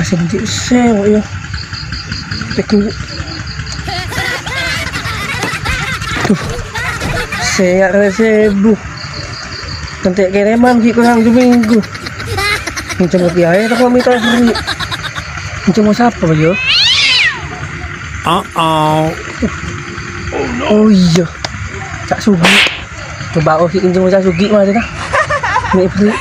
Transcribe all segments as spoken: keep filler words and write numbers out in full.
Sènti' sèbu, yâ. Pèkkèng. Duh. Sèyar sèbu. Nanti kiriman ghi' kurang seminggu. Ngènjhâm kèya aè tako' mènta bherri'. Ngènjhâm sapa, yâ? Uh-oh. Oh, iyâ. Cak Sugi. Coba, oh, si ngènjhâm Cak Sugi mah, ta? Mè' bherri'.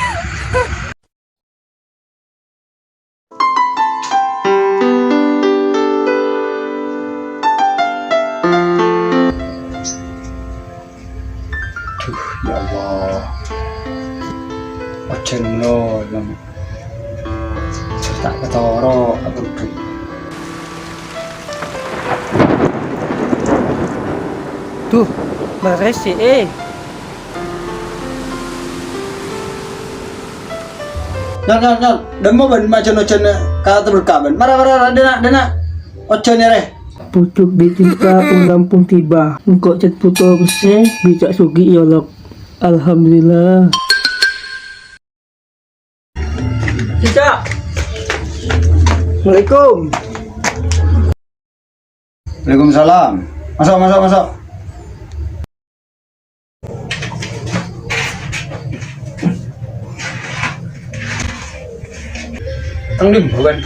Duh, ya Allah. Ojhân molè, Nom. Ta' katoro' abudhuk. Duh, marè sè, eh. Nyan, nyan, nyan. Dâmma bân majân-ojân ka terbelka bân. Mara, mara, mara, dâna', dâna'. Ojhân arè. Pucuk ditimpa pung-rampung tiba. Engko' cè' buto pèssè, bi' Cak Sugi èolok. Alhamdulillah. Cicak. Assalamualaikum. Waalaikumsalam. Maso', maso', maso'. Tang dimma, Bân?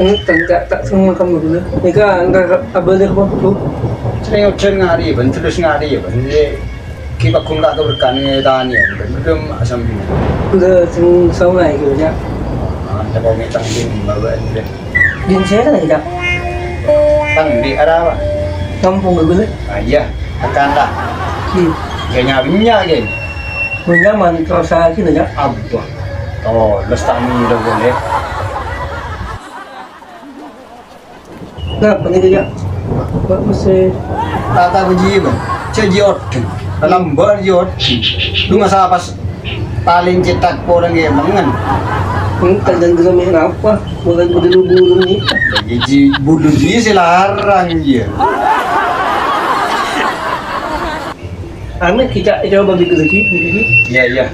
Enten, Cak, ta' sengeng kamu dulu. Nèka engko' abâli ka paburu. Sèrèng ojhân ngarè, Bân, terros ngarè, yâ, Bân. Yâ, ghi' pagghun ka' ka berkane tani, Bân. Belum asam bina. Udah seng saulai gitu, Cak. Ah, ta' kok ngètang dimma, Bân, deh. Din sèra, Cak? Tang di arapa? Kampung ghâllu. Ah, iyâ, tekan ta'. Di. Yâ, nya-, nya', ghi. Bânnya' man terros lagi, Cak. Abbâ. Tolos ta' mèlo polè. Napa nèka, Cak? Bâ' mèssè. Tata bâji, Bân. Cè' jiyâ oddhing. Lambâ' jiyâ oddhing. Lu masa pas palèng cètak polè ngèmongan. Hmm, kadhâng ghellâ' mè' napa? Polè budhu-budhu nèka. Bâji budhu jiyâ sè larang jiyâ. Amit kita coba bagi lagi, bagi. Iyâ, iyâ.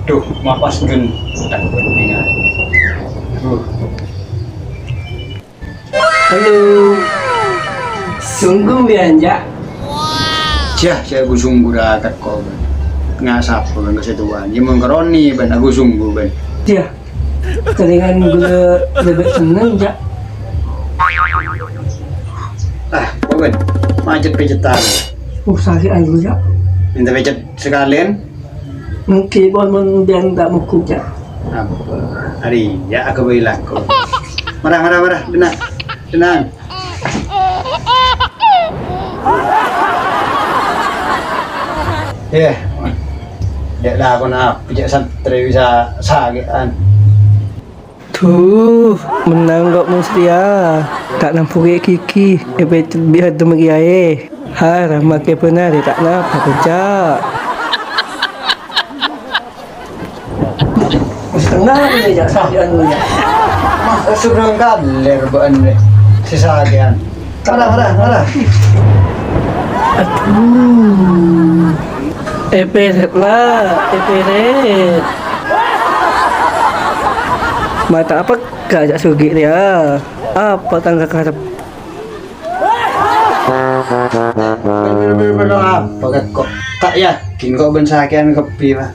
Duh, mapas gen. Duh. Halo. Sungguh ya, Cak? Jah, saya ku sungguh ra teko, Bân. Ngasap, Bân, kasèttowân. Yâ, mon karoni, Bân, aku sungguh, Bân. Jah. Keringan ghulâ lebbi senneng, Cak. Ah, Bân, macet-pecetan. Oh, sakit anu, Cak. Minta pecet sekalian. Mungkin pon mon biang tak mukuk, Cak. Apa? Hari, ya, aku beri laku. Marah, marah, marah. Tenang. Tenang. Eh, jhâ' lakona apa, jhâ' santrè bisa sakè'an. Duh, mennang kok Musliya. Ta' nambu kè' gigi, èpècet bi' adhem kèyaè. Haram makè bânarè, ta' napa, Cak. Setengah ini, Cak, sakè'an, Cak. Mas, seberang kaler, bân, sè sakè'an. Marah, marah, marah. Aduh. Èpèrèt, la, èpèrèt. Mata apa, Cak Sugi rèya? Apa tang kakarep? Bener-bener apa, Kak? Kok ta' yakin kok bân sakè'an kabbhi, Pak?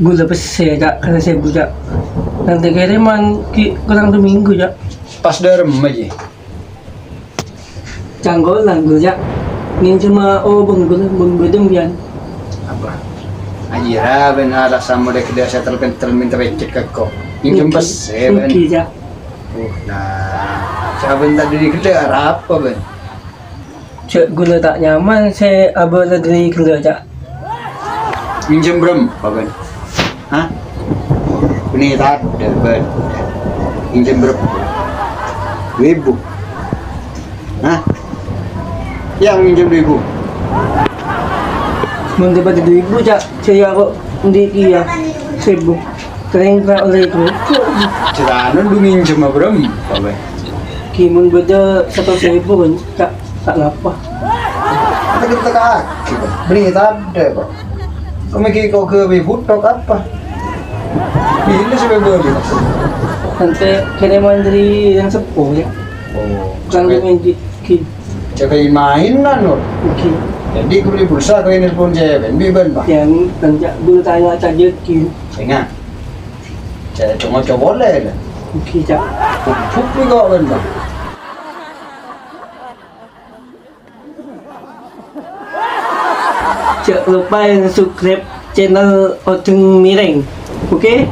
Ghulâ pèssè, Cak, karè sèbu, Cak. Nanti kiriman ki kurang seminggu, Cak. Pas dâremma, Ji. Cangkolang, Ghulâ, Cak. Ngènjhâma obâng, Ghulâ, bâng bâdâng, Yan. Apa? Ajiyâ, bân alasan model ghellâ' sè terpènter minta pècet ka kok. Ngènjhâm pèssè, bân. Èngghi, Cak. Oh, nah. Sabân ta' dhâri ghellâ' arapa, bân? Jhâ' ghulâ ta' nyaman sè abâlâ dhâri ghellâ', Cak. Ngènjhâm bârâmpa, bân? Hah? Bânnè tadâ', bân. Ngènjhâm bârâmpa? Du èbu. Hah? Iyâ, ngènjhâm du èbu. Mon dâpa' du èbu, Cak, jhâ' iyâ kok endi' kèya sèbu. Kèrèng ta' ollè kerupuk. Carana du ngènjhâma bârâmpa, bân? Ghi mon bâdâ satos èbu, bân, Cak. Ta' napa. Teka-teka'aghi, Pak. Bânnè tadâ', Pak. Kok mèkkè kok ghâbây bhuto apa? Bilâ sè bâli, Mas? Nanti kena mandiri yang sepuh ya. Oh, bukan sampai main di game. Jâgâ mainan, Nur. Oke. Jadi, bâli pulsa kok nelpon cewek, bi' bân, Pak. Ya, nanti dulu tanya saja game. Ingat. Cewek cuma coba lah. Oke, Cak. Buk, buk, bi' kok bân, Pak. Jhâ' loppaè subscribe channel Odeng Mireng. Oke?